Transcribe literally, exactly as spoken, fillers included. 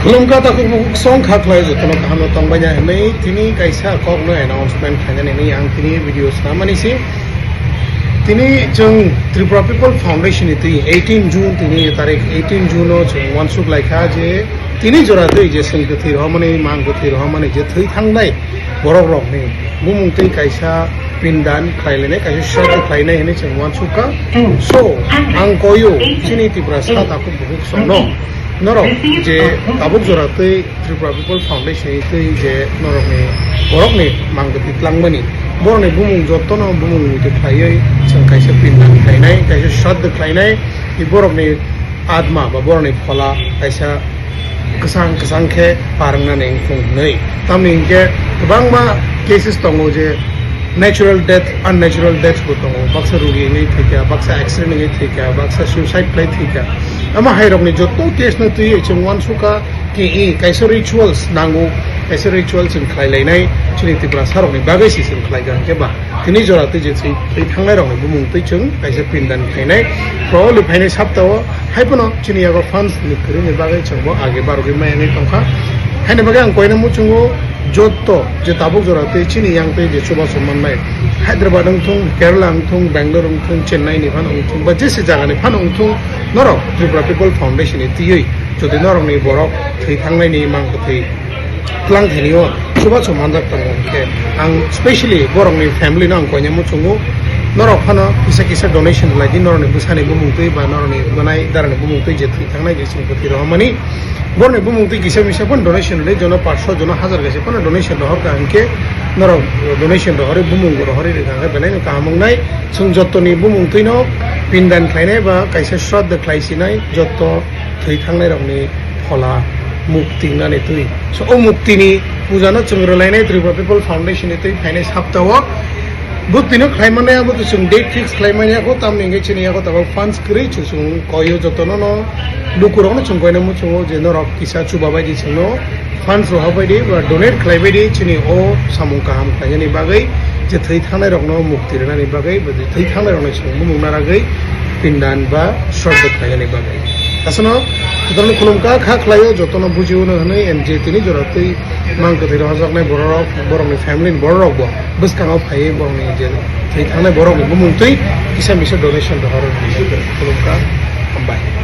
Khulumkha takhuk bukhuk song kha khlai jotono kaham no tongbaina hinwi tini kaisa kok no announcement khainani hinwi ang tini video snamani se. Tini chwng Tripura People Foundation ni twi eighteen June, tini tarik eighteen June o chwng wansuk laikha je tini jora twi je chwng kwthwi rohormani, mang kwthwi rohormani je thwi thangnai borok rokni bumung twi kaisa pindan khlai lainai, kaisa sraddho khlainai hinwi chwng wansuk kha. So, ang koyo chini Tiprasa takhuk bukhuk songno norok je tabuk jora twi Tripura People Foundation ni twi je norokni borokni mang kwthwi tlangmani borokni bumung jotono bumung muitu khlaiwi chwng kaisa pindan khlainai, kaisa sraddho khlainai, i borokni atma ba borokni phola kaisa kwchang kwchang khe parwngnani wngthung hwnwi. Tamni hinkhe kwbangma cases tongo je natural death, unnatural death bo tongo, baksa rugi wngwi thwikha, baksa accident wngwi thwikha, baksa suicide khlai thwikha. Omo hairokni joto case no twiwi chwng wansukha, Ki i kaisa rituals nango, kaisa rituals chwng khlai lainai, chini Tiprasa rokni bagwi se chwng khlai kha, hwnkhe ba tini jora twi je thwi, thwi thangnai rokni bumung twi chwng kaisa pindan khlainai. Probably phainai saptao hai phano chini yago funds ni kwrwini bagwi chwng bo age barogwi maya wngwi tongkha. Haini bagwi ang koina muchungo joto je tabuk jora twi chini yang twi je chubachu mannai, Hyderabad wngthung, Kerala wngthung, Bangalore wngthung, Chennai ni phano wngthung, ba jese jaga ni phano wngthung, norok Tripura People Foundation ni twiwi Jodi norokni borok thwi thangnaini mang kwthwi tlang thani o chubachu manjak tongo, hwnkhe ang specially borokni family no ang koina muchungo, norok phano kisa kisa donation rwlai di, norokni bwsani bumung twi ba norokni mwnai darani bumung twi je thwi thangnai je chwng kwthwi rohormani, borokni bumung twi kisa misa phano donation rwlai, jono panch sho, jono hazar kaisa phano donation rohor kha, hwnkhe norok donation rohorwi bumung rohorwi rwkha hwnkhe belai no kaham wngnai. Chwng jottoni bumung twino pindan khlainai ba kaisa shraddha khlai sinai jotto thwi thangnairokni phola mukti wngnani twi. So, o muktini pujano chwng rwlainai Tripura People Foundation ni twi phainai saptao. Buktino khlai mannai abo to chwng date fix khlai manya kho, tamni hwnkhe chini yago tabuk funds kwrwi chwng koio jotono no lukurokno chwng koina muchungo je norok kisa chuba bai di chwngno funds rohor bai di ba donate khlai bai di chini o samung kaham khlainani bagwi je thwi thangnairokno mukti rwnani bagwi ba je thwi thangnairokno chwng bumung naragwi pindan ba shraddha khlainani bagwi. Aswkno jotono khulumkha kha khlaio, jotono bujio hwnwi and je tini jora twi mang kwthwi rohorjaknai bororok, borokni family ni bororokbo bwskango phaiwi borokni je thwi thangnai borokni bumung twi kisa misa donation rohoro hwnwi khulumkha, hambai.